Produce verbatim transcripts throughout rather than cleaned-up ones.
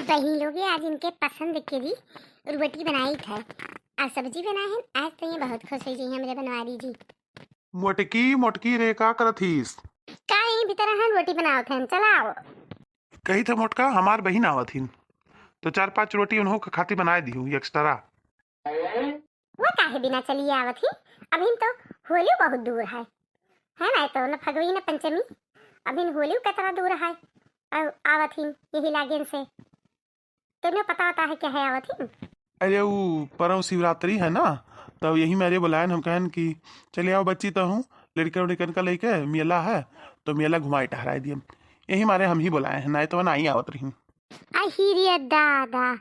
बहिनी लोगे, आज इनके पसंद के री रोटी बनाई थे और सब्जी बनाए हैं। आज तो ये बहुत खुश हुई जी हमरे बनवारी जी। मोटकी, मोटकी रे, का करत हीस? का यहीं भीतर हन, रोटी बनावत हन, चला आओ। कही थे मोटका, हमार बहिन आवत हिन, तो चार पाँच रोटी उन्हों के खातिर बनाए दिहू extra। वो काहे बिना चलिए आवत ही? अभिन तो होलियो बहुत दूर है, है ना? तो न फगुई न पंचमी, अभिन होलियो कतरा दूर है। और आवत ही यही लागेन से, तो न पता होता है क्या है आवत ही। अरे, वो परव शिवरात्रि है ना, तो यही मेरे बुलायन, हम कहन कि चले आओ बच्ची, तो हूँ लड़के उड़कन का लेके मेला है, तो मेला घुमाए टहराए दिए। यही मारे हम ही बुलाए हैं, नहीं तो ना ही आवत रही। अही रे दादा,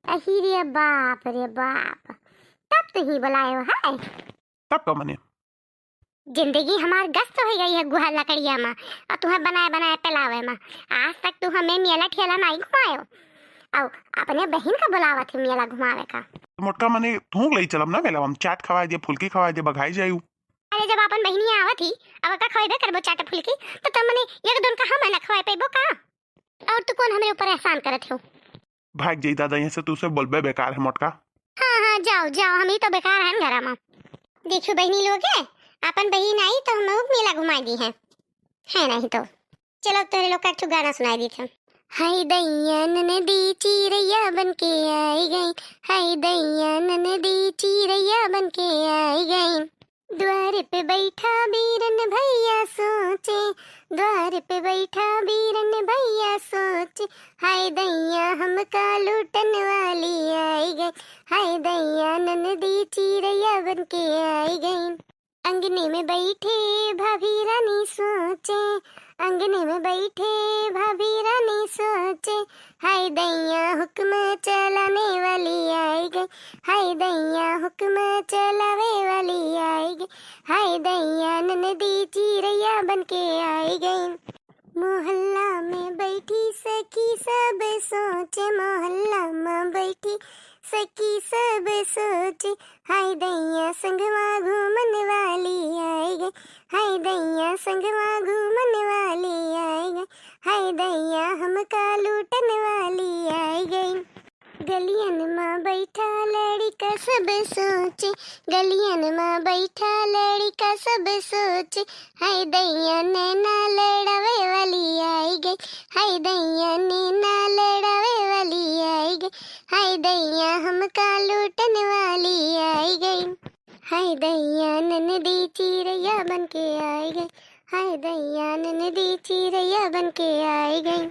अही रे बाप रे बाप, तब तो ही बुलायो है। तब का मने? जिंदगी हमार गस्त हो गई है गुहा लकड़िया में, और तुम्हें बनाए बनाए पिलावे में। आज तक तू हमें मेला ठेला नहीं घुमायो, और अपने बहिन का बुलावत है मेला घुमावे का। मोटका मने तू ले चलब ना मेला में, चाट खवाए दे, फुल्की खवाए दे, बघाई जायू। अरे जब अपन बहिनी आवत ही, अब का खवाइबे करबो चाट फुल्की, तो तुम मने एक दिन का हम ना खवाए पेबो का? और तू कौन हमरे ऊपर एहसान करत हो? भाग जाई दादा, यहाँ से तू से बोलबे बेकार है मोटका। हाँ, हाँ, जाओ, जाओ, हम ही तो बेकार हैं घरा में। देखो बहिनी लोगे, अपन बहिन आई तो हम लोग मेला घुमाई दी है, है नहीं तो। चलो, तोहरे लोग का एक ठो गाना सुनाई दी थे। हाय दैया ननदी चिरैया बन के आई गई, हाय दैया ननदी चिरैया बन के आई गई। द्वार पे बैठा बीरन भैया सोचे, द्वार पे बैठा बीरन भैया सोचे, हाय दैया हमका लूटन वाली आई गई, हाय दैया ननदी चिरैया बन के आई गई। अंगने में बैठे भाभी रानी सोचे, अंगने में बैठे भाभी रानी सोचे, हाय दैया हुक्म चलाने वाली आई गई, हाय दैया हुक्म चलावे वाली आई गई, हाय दैया ननदी चिरैया बन के आई गई। मोहल्ला में बैठी सखी सब सोचे, मोहल्ला में बैठी सखी सब सोचे, हाय दैया संगवा घूमन वाली आई गई, हाय दैया संगवा घूमन वाली आई गई, हाय दैया हमका लूटन वाली आई गई। गलियन मा बैठा लड़िका सब सोचे, गलियन मा बैठा लड़िका सब सोचे, हाय दैया नैना लड़ावे वाली आई गई, हाय दैया नैना लड़ावे वाली आई गई, हाय दैया हमका लूटन वाली आई गई। हाय दैया ननदी चिरैया बन के आई गई, हाय दैया ननदी चिरैया बन के आई गई।